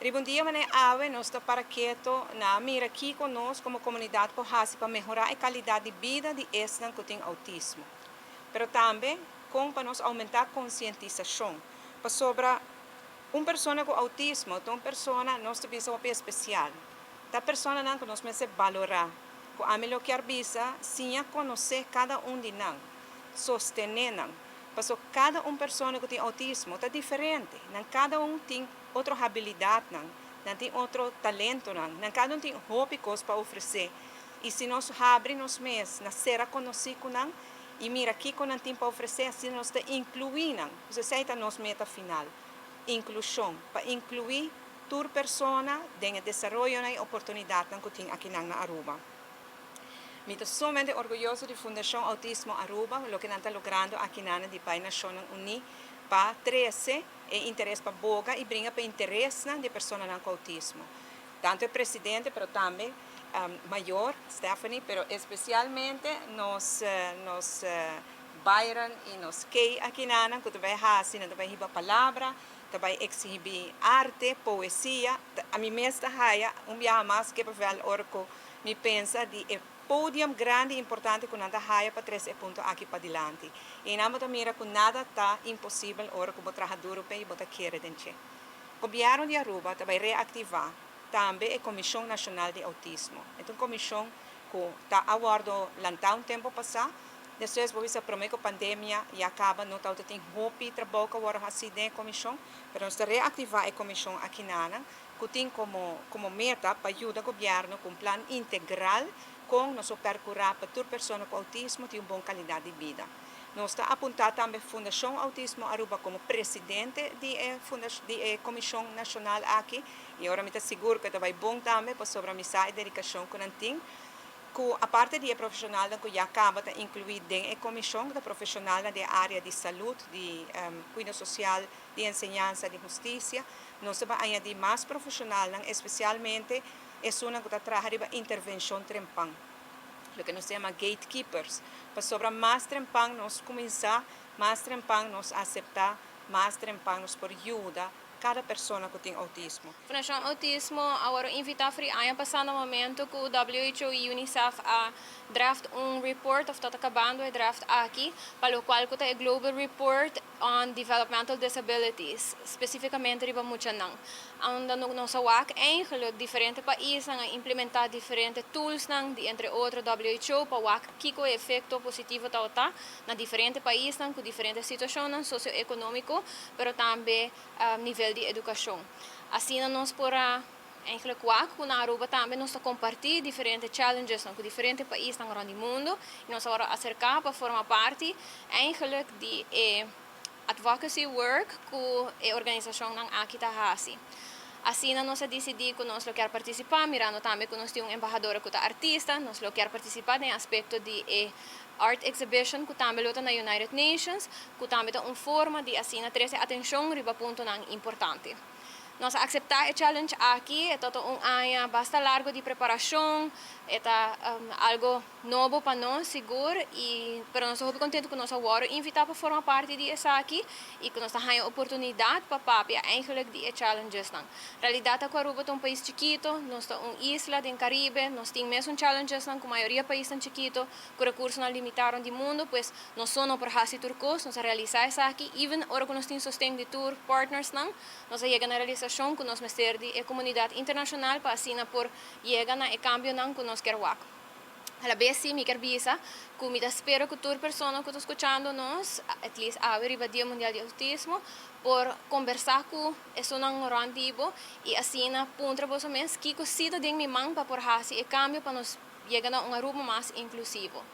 Riba un dia manera awe, nos ta para keto na mira kico nos como comunidad por haci pa mehora e calidad di bida di esnan cu tin autismo. Pero tambe con pa nos aumenta concientisacion pasobra un persona cu autismo ta un persona, nos ta bisa, hopi especial. Ta personanan cu nos mester balora. Cu ami lo kier bisa, siña conoce cada un di nan, sostene nan. Paso cada un persona cu tin autismo ta diferente. Nan cada un tin otro habilidadnan, nan tin otro talentonan, nan cada un tin hopi cos pa ofrece. Y si nos habri nos mes na cera conoci cu nan y mira kico nan tin pa ofrece, asina nos ta inclui nan. Esey ta nos meta final. Inclusion, pa inclui tur persona den desaroyo y oportunidadnan cu tin aki na Aruba. Mi ta sumamente orguyoso di Fundacion Autismo Aruba, loke nan ta logrando aki na di pa Nacionnan Uni, pa trece e interes, pa boga y bringa pa interes di personanan cu autismo. Tanto e presidente, pero tambe mayor, Stephanie, pero especialmente nos Byron y nos Kay aki nan, cu tambe hasi, tambe hiba palabra, tambe exhibi arte, poesia. Ami mes ta haya un biaha mas cu wel ora cu mi pensa di e podium grandi y importante cu nan ta haya pa trece e punto aki pa dilanti. Y nan ta mira cu nada ta imposibel ora cu bo traha duro pa bo ta kere den dje. Gobierno di Aruba tambe a reactiva tambe e Comision Nacional di Autismo. Anto, comision cu ta a wordo lanta un tempo pasa, despues bo bisa prome cu pandemia a caba, no ta tin hopi trabou cu awor haci den comision, pero nos ta reactiva e comision aki nan, cu tin como meta pa yuda gobierno cu un plan integral con nos percura pa tur persona cu autismo tin un bon calidad di bida. Nos ta apunta tambe Fundacion Autismo Aruba como presidente di e Comision Nacional aki, y awor mi ta sigur cu bay bon tambe, pasobra mi sa e dedicacion cu nan tin, cu aparte di profesional cu ya caba ta inclui den e comision, di profesional di area di salud, di cuido social, di enseñansa, di husticia, nos ta bay añadi mas profesional, especialmente esunnan cu ta traha riba intervencion trempan, loke nos yama gatekeepers. Pasobra mas trempan nos cuminsa, mas trempan nos acepta, mas trempan nos por yuda cada persona cu tin autismo. Fundacion Autismo a wordo invita for di aña pasa, na momento cu WHO y UNICEF a draft un report, of ta acabando e draft aki, pa locual cu e Global Report on Developmental Disabilities, specificamente riba muchanan. Unda nos a wak eigenlijk diferente paisnan a implementa diferente tools nan, di entre otro WHO, pa wak kico efecto positivo ta na diferente paisnan cu diferente situacion socioeconomico, pero tambe nivel di educacion. Asina nos por a eigenlijk wak cu na Aruba tambe nos ta comparti diferente challenges cu diferente paisnan rond mundo y nos a wordo acerca pa forma parti eigenlijk di e advocacy work cu e organisacionnan aki ta hasi. Asina nos a dicidi cu nos kier participa, mirando tambe cu nos tin un embahador cu ta artista, nos kier participa den aspecto di e art exhibition cu tambe ta na United Nations, cu tambe ta un forma di asina trece atencion riba puntonan importante. Nos a acepta e challenge aki, ta un aña basta largo di preparacion, ta algo nobo pa nos, sigur, pero nos ta contento cu nos a wordo invita pa forma parti di esaki y cu nos a haya oportunidad pa papia eigenlijk di e challenges nan. Realidad ta cu Aruba ta un pais chikito, nos ta un isla den Caribe, nos tin mesun challenges nan cu mayoria pais tan chikito, cu recursonan limita di mundo, pues nos so no por hasi tur cos. Nos a realisa esaki, even ora cu nos tin sosten di tur partners nan, nos a yega na realisacion cu nos mester di e comunidad internacional pa asina por yega na e cambionan cu nos kier wak. A la vez si mi kier bisa, cu mi ta spera cu tur persona cu ta scuchando nos, at least awe riba Dia Mundial di Autismo, por combersa cu esunnan rond di bo y asina puntra bo mes kico si ta den mi man pa por hasi e cambio pa nos yega na un Aruba mas inclusivo.